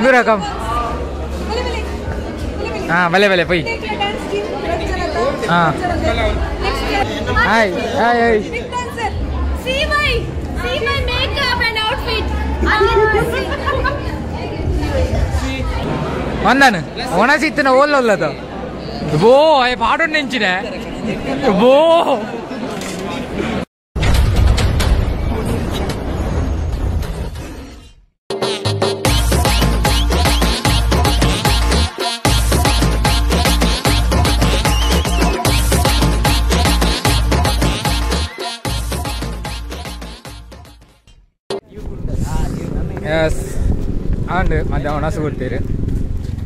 ದೂರ ಕಮ್. ಹಾ ಬಲೆ ಬಲೆ ಪೊಯ್. ಹಾ hi hi hi. See my makeup and outfit. వందాను ಒಣಸಿತ್ತಿನ ಓಲ್ಲೊಲ್ಲದ ಬೋ ಅಯ್ಯ ಪಾಡೊಂಡು ನೆಂಚಿನೆ ಬೋ. ಎಸ್ ಆಂಡ್ ಮಧ್ಯಾಹ್ನ ಒಣಸು ಕೊಡ್ತೀರಿ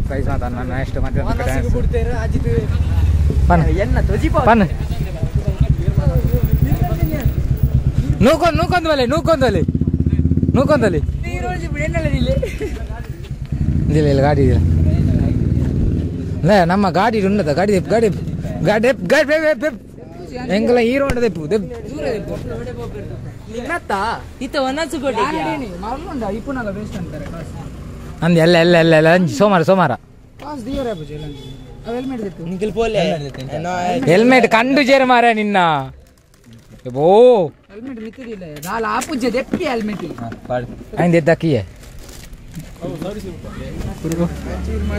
ಪ್ರೈಸ್ ಮಾತ್ರ ನನ್ನ ಎಷ್ಟು ಮಧ್ಯಾಹ್ನ ಡ್ಯಾನ್ಸ್ ಪನ್ ನೂಕೊಂದು ನೂಕೊಂದು ಬಲೆ ನೂಕೊಂದು ಬಲೆ ನೂಕೊಂದಲ್ಲಿ ಇಲ್ಲ ಇಲ್ಲ ಗಾಡಿ ಇಲ್ಲ ಇಲ್ಲ ನಮ್ಮ ಗಾಡಿ ಉನ್ನತ ಗಾಡಿ ಗಾಡಿ ಗಾಡಿ ಗಾಡಿ ಎಂಗಲ ಹೀರೋ ದೆಪ್ಪು ದೆಪ್ಪು ಅಂದ್ ಎಲ್ಲ ಎಲ್ಲ ಎಲ್ಲ ಎಲ್ಲ ಸೋಮಾರ ಸೋಮಾರ ಹೆಲ್ಮೆಟ್ ಕಂಡು ಜೇರು ಮಾರ ನಿನ್ನ ಓ ಎದ್ದಾಕಿಯೇ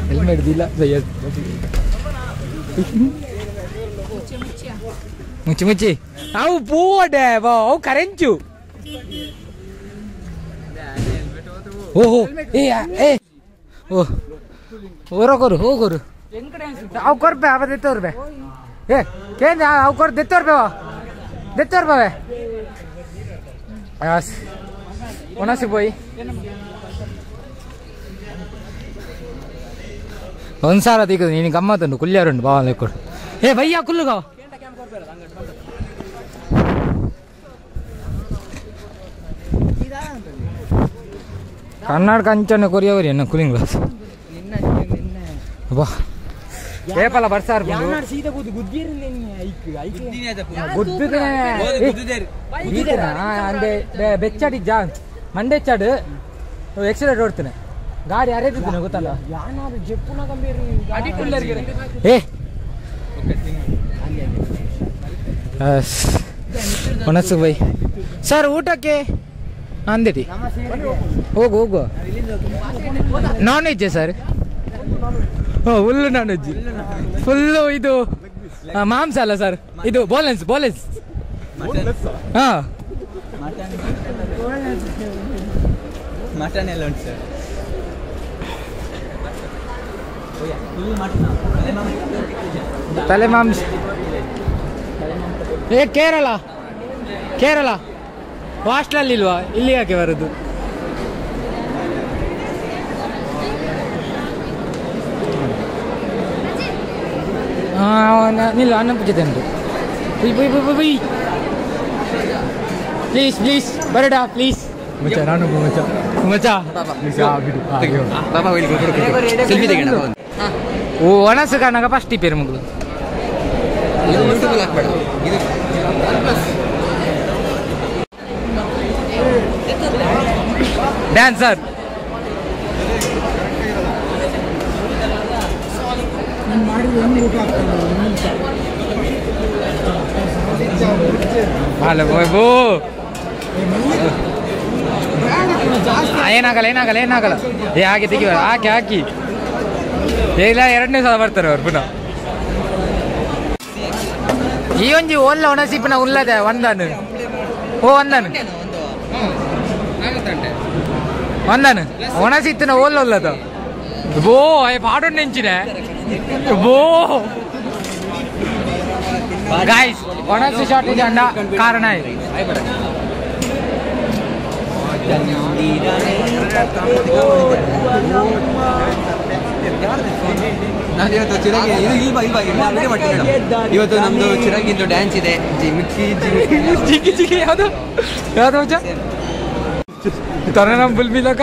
ಹೆಲ್ಮೆಟ್ ಇಲ್ಲ ಮುಚ್ಚಿ ಮುಚ್ಚಿ ಅವು ಪೂವಡೆ ಅವು ಕರೆಂಚು. ಓಹೋ ಏ ಏ ಓ ಓರೋ ಹೋಗೋರು ಅವು ಕೊರ್ಬೆ ಅವ ದೆತ್ತೋರ್ಬೆ ಏ ಕೇಂದ್ರ ಅವು ಕೊರ್ ದೆತ್ತೋರ್ಬೆ ದೆತ್ತೋರ್ಬವೆ ಒಣಸಿ ಪೋಯಿ ಒಂದ್ಸಾರ ತೀಕದು ನೀನು ಗಮ್ಮತ್ತುಂಡು ಕುಲ್ಯಾರುಂಡು ಬಾವ ಲೆಕ್ಕೊಡು. ಏ ಭಯ್ಯ ಕುಲ್ಲುಗ ಕನ್ನಡ ಕಂಚನ ಕೊರಿಯವರು ಎನ್ನ ಕೂಲಿಂಗ್ ಗ್ಲಾಸ್ ಅಬ್ಬಾ ಏಪಲ್ಲ ಬರ್ಸಾರ್ ಅಂದೆ ಬೆಚ್ಚಾಡಿ ಜಾ ಮಂಡೆಚ್ಚಾಡು ಎಕ್ಸಿಡೆಂಟ್ ಓಡ್ತೇನೆ ಗಾಡಿ ಅರೆದಿದ್ದೇನೆ ಗೊತ್ತಲ್ಲ. ಏ ಒಣಸು ಬೈ ಸರ್ ಊಟಕ್ಕೆ ಅಂದಿಡಿ ಹೋಗು ಹೋಗು. Non veg sir? ಹುಲ್ಲು ನಾನ್ ವೆಜ್ ಫುಲ್ಲು ಇದು ಮಾಂಸ ಅಲ್ಲ ಸರ್, ಇದು ಬೋಲೆನ್ಸ್ ಬೋಲೆನ್ಸ್. ಹಾಂ ಮಟನ್ ಎಲ್ಲ ಉಂಟು ಸರ್. ತಲೆ ಮಾಂಸ. ಏ ಕೇರಳ ಕೇರಳ ಹಾಸ್ಟೆಲ್ ಇಲ್ವಾ ಇಲ್ಲಿ ಯಾಕೆ ಬರೋದು? ನಿಲ್ಲ ಅನ್ನ ಪೂಜೆ ಉಂಟು. ಪ್ಲೀಸ್ ಪ್ಲೀಸ್ ಬರಡಾ ಪ್ಲೀಸ್. ಮಚ್ಚ ನಾನು ಮಚ್ಚ ಮಚ್ಚ ಓ ಒಣಸು ಕಾಣಗ ಫಸ್ಟ್ ಪೇರು ಮಗಳು ಡ್ಯಾನ್ಸರ್. ಏನಾಗಲ್ಲ ಏನಾಗಲ್ಲ ಏನಾಗಲ್ಲ. ಏ ಹಾಗೆ ತೆಗಿವ ಹಾಕಿ ಹಾಕಿ ಇಲ್ಲ ಎರಡನೇ ಸಲ ಬರ್ತಾರೆ ಅವ್ರು ಪುನಃ. ಈ ಒಂಜಿ ಒಲ್ಲ ಒಣಸಿಪ್ಪನ ಉಲ್ಲದೆ ಒಂದಾನು ಓ ಒಂದಾನು ಒಂದಾನು ಒಣಸಿತ್ತಿನ ಓಲ್ಲ ಉಲ್ಲದ ಬೋ ಅಯ್ಯ ಪಾಡೊಂಡು ನೆಂಚಿನೆ ಬೋ. ಗಾಯ್ಸ್ ಒಣಸು ಶಾರ್ಟೇಜ್ ಅಂಡ ಕಾರಣ ನಾನು ಇವತ್ತು ಚಿರಾಗಿ ಇದು ಇಲ್ವಾ ಇಲ್ವಾ ಇವತ್ತು ನಮ್ದು ಚಿರಾಗಿದ್ದು ಡ್ಯಾನ್ಸ್ ಇದೆ. ಜಿಮಿಕಿ ಜಿಮಿಕಿ ಜಿಗಿ ಜಿಗಿ ಯಾವುದು ಯಾವುದು ಮಚ್ಚ ತನ್ನ ಬುಲ್ಬಿಲಕ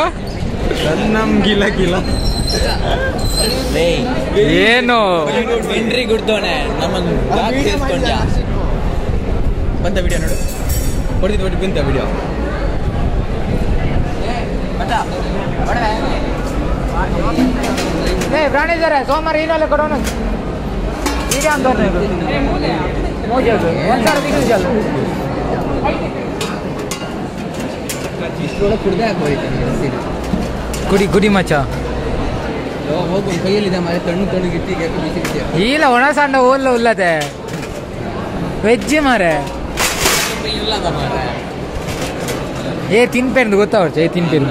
ನಮ್ ಗಿಲ ಗಿಲ ಏನು ಎಂಟ್ರಿ ಗುಡ್ದೋಣೆ ನಮ್ಮನ್ನು ಸೇರಿಸ್ಕೊಂಡ ಬಂತ ವಿಡಿಯೋ ನೋಡು ಹೊಡೆದಿದ್ದು ಹೊಡಿ ಬಂತ ವಿಡಿಯೋ. ಏ ಪ್ರಾಣಿದಾರೆ ಸೋಮವಾರ ಈನಲ್ಲ ಕೊಡೋಣ ಈಗ ಅಂತ ಒಂದ್ಸಾರ ತಿಂಗಳು ಕುಡಿ ಕುಡಿ ಮಚ್ಚ ಹೋಗು ಕೈಯಲ್ಲಿದೆ ಮಾರೆ ತಣ್ಣು ತಣ್ಣಗಿಟ್ಟು ಬಿಸಿ ಬಿಸಿ ಇಲ್ಲ ಒಣ ಸಣ್ಣ ಓಲ್ಲ ಉಲ್ಲದೆ ವೆಜ್ ಮಾರೆ ಏ ತಿನ್ಪೇರ್ದು ಗೊತ್ತಾವರ್ಚ ಏ ತಿನ್ಪೇರು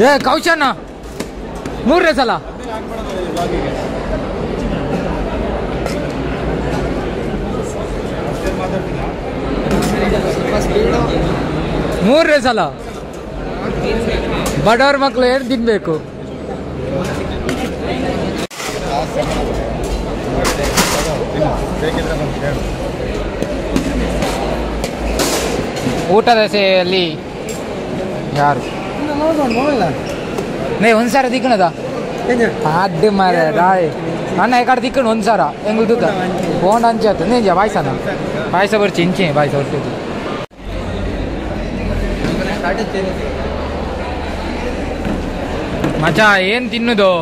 ಏ ಕೌಶಣ್ಣ ಮೂರನೇ ಸಲ ಮೂರನೇ ಸಲ ಬಡವ್ರ ಮಕ್ಕಳು ಏನು ತಿನ್ಬೇಕು ಊಟದ ಸೇವೆಯಲ್ಲಿ ಯಾರು ನೇ ಒಂದ್ಸಾರ ದಿಕ್ಕಣದ ಅಡ್ಡು ಮಾರ ರಾಯ್ ಅಣ್ಣ ಈ ಕಡೆ ದಿಕ್ಕಣ ಒಂದ್ಸಾರ ಎಂಗ್ಳು ದುಡ್ಡ ಫೋನ್ ಅಂಚೆ ನೇಂಜ ಪಾಯಸನ ಪಾಯಸ ಬರ್ಚಿ ಇಂಚೆ ಪಾಯಸ ಬರ್ತಿದ್ದು ಮಚಾ ಏನು ತಿನ್ನುದು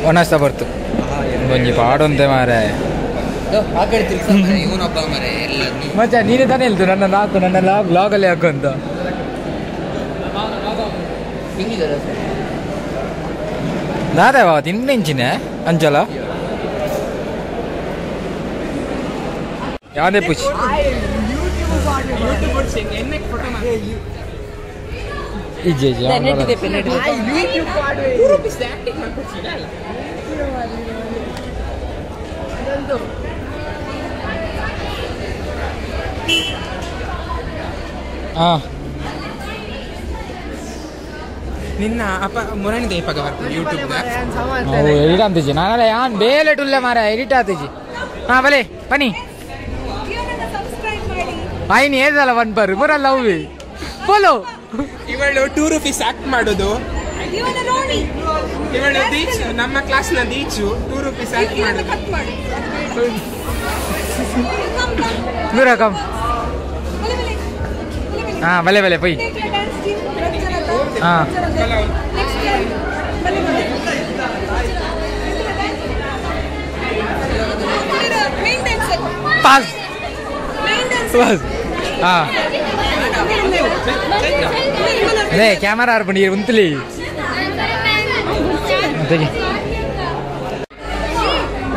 ಒಣಸ್ತಾ ಬರ್ತು ಒಂಜಿ ಪಾಡೊಂತೆ ಮಾರೆ ಮಚ್ಚ ನೀನೇ ತಾನೇ ಹೇಳ್ತು ನನ್ನ ನಾಲ್ಕು ನನ್ನ ಲಾಗ್ ಲಾಗಲ್ಲಿ ಹಾಕು ಅಂತ ದಾದಾ ತಿಂಚಿನ ಅಂಚಲ ಯಾವುದೇ ಪುಷ್ ಇಜ್ಜೆ ನಿನ್ನ ಅಪ್ಪ ಮುರಣಿ ದೀಪಕ ಬರ್ತದೆ ಯೂಟ್ಯೂಬ್ ಎಡಿಟ್ ಅಂತಿಜಿ ನಾನಲ್ಲ ಯಾನ್ ಬೇಲೆ ಟುಲ್ಲೆ ಮಾರ ಎಡಿಟ್ ಆತಿಜಿ ಹಾ ಬಲೆ ಬನ್ನಿ ಆಯ್ನ ಏದಲ್ಲ ಒನ್ ಪರ್ ಬರಲ್ಲ ಅವಿ ಬೋಲೋ ಇವಳು 2 ರೂಪೀಸ್ ಆಕ್ಟ್ ಮಾಡೋದು. ಇವಳು ದೀಚು, ನಮ್ಮ ಕ್ಲಾಸ್ನ ದೀಚು 2 ರೂಪೀಸ್ ಆಕ್ಟ್ ಮಾಡೋದು. ನೂರ ಕಮ್ ಹಾ ಬಲೆ ಬಲೆ ಪೊಯ್ ಹಾ ಪಾಸ್ ಪಾಸ್ ಹಾ ಅದೇ ಕ್ಯಾಮರಾ ಆರ್ಪಂಡಿ ಉಂತಲಿ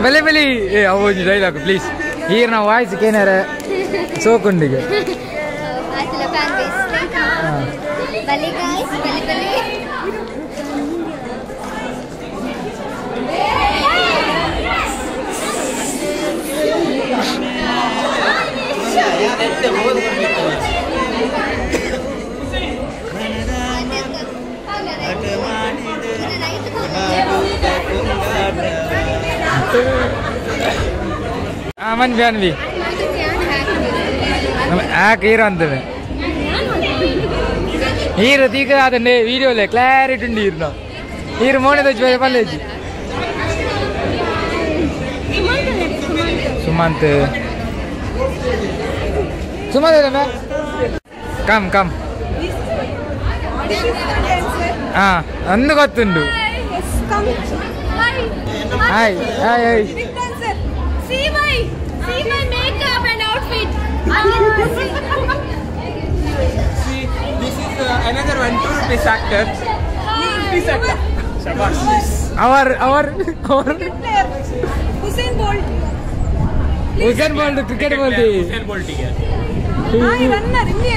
ಬಲೆ ಬಲೆ ಏ ಅವು ಡೈಲಾಗ್ ಪ್ಲೀಸ್ here ನಾವು ವಾಯ್ಸ್ ಕೇನಾರ ಸೋಕುಂಡಿಗೆ ಮನ್ ಬ್ಯಾನ್ವಿ ಯಾಕೆ ಹೀರೋ ಅಂತವೆ ಹೀರೋ ತೀಕ ಅದನ್ನೇ ವಿಡಿಯೋಲೆ ಕ್ಲಾರಿಟಿ ಉಂಡು ಹೀರ್ನ ಹೀರು ಮೋನೆ ದೊಚ್ಚ ಪಲ್ಲೇಜಿ ಸುಮಂತ್ ಸುಮಂತ್ ಕಮ್ ಕಮ್ ಹಾ ಅಂದು ಗೊತ್ತುಂಡು. Hi hi hi. See my makeup and outfit. See, this is another one 2 rupees actor. 2 rupees actor. Shabash. Our player Usain Bolt. Usain Bolt cricket Bolt. Usain Bolt ige. Ah, runner. Inni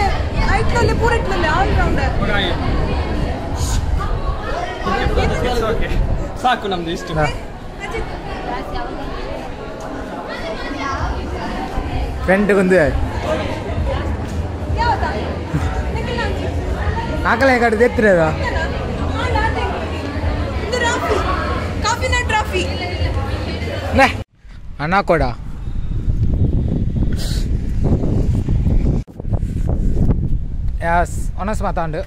ಐಟ್ಲಲ್ಲಿ ಪೂರಟ್ಲಲ್ಲಿ all rounder. Okay. ಸಾಕು ನಮ್ದು ಇಷ್ಟು. Friend ಒಂದು ಆಕಲೆ ಕಡೆ ಎತ್ತಿರದ ಅಣ್ಣ ಕೊಡ ಒನಸ್ ಮಾತಾಂಡು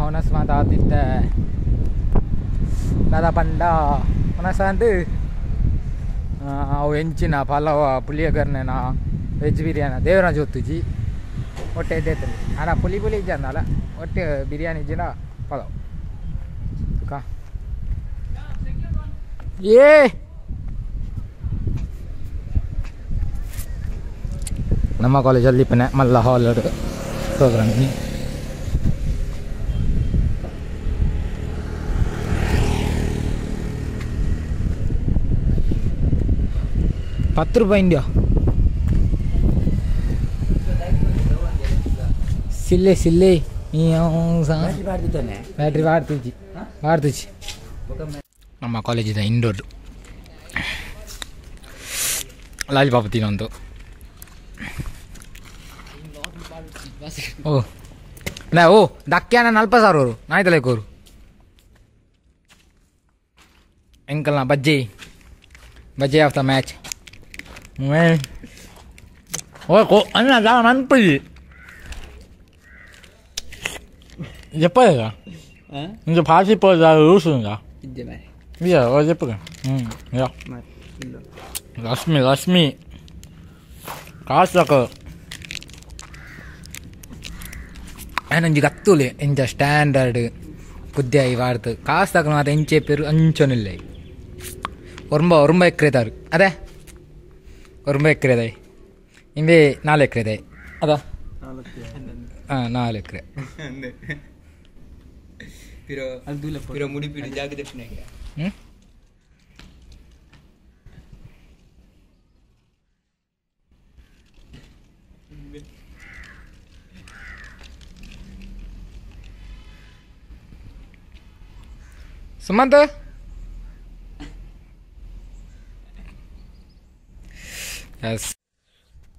ಒನಸ್ ಮಾತಾತಿದ್ದೆ. ದಾದ ಪಂಡ ಮನಸಾಂದು ಅವು ಎಂಚಿನ ಪಲಾವ ಪುಳಿಯಗರ್ನೆನ ವೆಜ್ ಬಿರಿಯಾನಿ ದೇವರಾಜ್ ಹೊತ್ತುಜಿ ಹೊಟ್ಟೆ ಎದ್ದೇತಲ್ಲಿ ಅಣ್ಣ ಪುಲಿ ಪುಲಿ ಇಜ್ಜಂದಲ್ಲ ಒಟ್ಟೆ ಬಿರಿಯಾನಿ ಇಜ್ಜಿನ ಪಲಾವ್ ತುಕ ಏ ನಮ್ಮ ಕಾಲೇಜಲ್ಲಿ ಪನೆ ಮಲ್ಲ ಹಾಲ್ ಪ್ರೋಗ್ರಾಮ್ 10 ರೂಪಾಯಿ ಇಂಡಿಯಾ ಸಿಲ್ಲೆ ಸಿಲ್ಲೆ ಬ್ಯಾಟ್ರಿ ಬಾಡ್ತಿಜಿ ಬಾಡ್ತಿಜಿ. ನಮ್ಮ ಕಾಲೇಜಿದ ಇಂಡೋರ್ ಲಾಲಿಪಾಪ್ ತಿನ್ನೊಂದು. ಓ ನಾ ಓ ದಕ್ಕ್ಯಾನ 40,000 ಅವರು ನಾಯ್ತಲೇಕೋರು ಎಂಕಲ್ನ ಬಜ್ಜಿ ಬಜ್ಜಿ of the match. ಓ ಅಣ್ಣ ಮನ್ಪುಜಿ చెప్పలేదా ఇంకా పాసిపోదా రూల్స్ ఉందా చెప్పు. రశ్మి రశ్మి ಕಾಸು ఆయన ಗತ್ತುಲೆ ಎಂಚ ಸ್ಟ್ಯಾಂಡರ್ಡ್ ಬುದ್ಧಿಯಾಗಿ ವಾಡ್ತು ಕಾಸು ತಕೊಂಡು ಮಾತ್ರ ಎಂಚೆ ಪೇರು ಅಂಚೊನಿಲ್ಲ ಒರ್ಂಬ ಒರ್ಂಬ ಎಕ್ರೆದಾರು ಅದೇ ಒರ್ಂಬ ಎಕ್ರೆದಾಯಿ ಇಂಬೆ 4 ಎಕ್ರೆದಾಯಿ ಅದ ಹಾಂ 4 ಎಕರೆ. ಸುಮಂತ್ ಎಸ್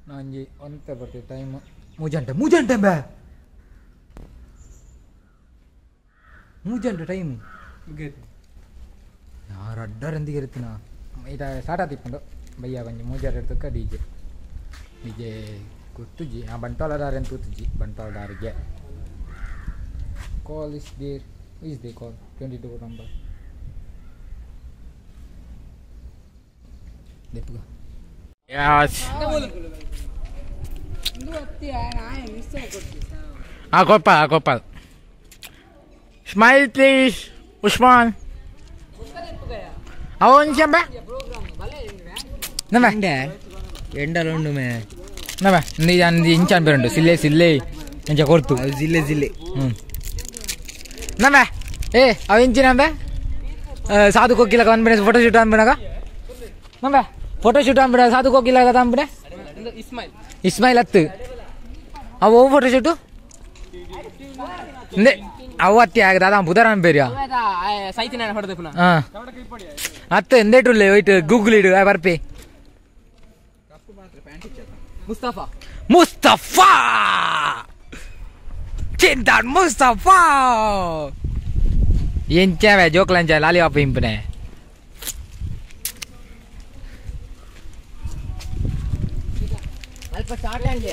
ನಾಂಜಿ ಒಂತೆ ಬರ್ತೀವಿ ಟೈಮ್ ಮೂಜಂಟೆ ಮೂಜಂಟೆ ಬೇ ಮೂಜಂಟೆ ಟೈಮ್ ಯಾರು ಅಡ್ಡರಂದಿಗೆ ಇರ್ತೀನ ಇದ ಸ್ಟಾರ್ಟ್ ಆತಿಪ್ಪಂಡು ಬಯ್ಯ ಕೊಂಚ Pujara ಎಡ್ತಕ್ಕ D J D J ಗೊತ್ತುಜಿ ಆ ಬಂಟ್ವಾಳದಾರೆ ಅಂತ ಗೊತ್ತುಜಿ ಬಂಟ್ವಾಳದಾರಿಗೆ call is there is they call 22 number ದೆಪ್ಪುಗ. Yes ಆ Gopal Gopal smile please Usman ಅವನ್ ಚಂಬ ನಮ ಎಂಡಲುಂಡು ಮೇ ನಮ ನೀ ಇಂಚಾನ್ ಬೇರುಂಡು ಸಿಲ್ಲೆ ಸಿಲ್ಲೆ ಇಂಚ ಕೊರ್ತು ಜಿಲ್ಲೆ ಜಿಲ್ಲೆ. ಹ್ಞೂ ನಮ ಏ ಅವ ಇಂಚಿನ ಸಾಧು ಕೋಕಿಲ ಅನ್ಬಿಡ ಫೋಟೋ ಶೂಟ್ ಅನ್ಬಿಡಾಗ ನಮ ಫೋಟೋ ಶೂಟ್ ಅನ್ಬಿಡ ಸಾಧು ಕೋಕಿಲ ಅನ್ಬಿಡ ಇಸ್ಮಾಯಿಲ್ ಇಸ್ಮಾಯಿಲ್ ಹತ್ತು ಅವು ಫೋಟೋ ಶೂಟು ಅವು ಅತ್ತಿ ಆಗದ ಅದ ಬುಧರ ಅನ್ಬೇರಿಯಾ ಹಾಂ ಅತ್ತೆ ಎಂದೇಟುಲ್ಲೆ ವೈಟ್ ಗೂಗಲ್ ಇಡು ಬರ್ಪಿ ಮುಸ್ತಫಾ ಮುಸ್ತಫಾ ಚಿಂತಾನ್ ಮುಸ್ತಫಾ ಎಂಚಾವೆ ಜೋಕ್ಲಂಚ ಲಾಲಿಪಾಪ್ ಇಂಪನೆ ಅಲ್ಪ ಸ್ಟಾರ್ಟ್ ಆಂಡಿ.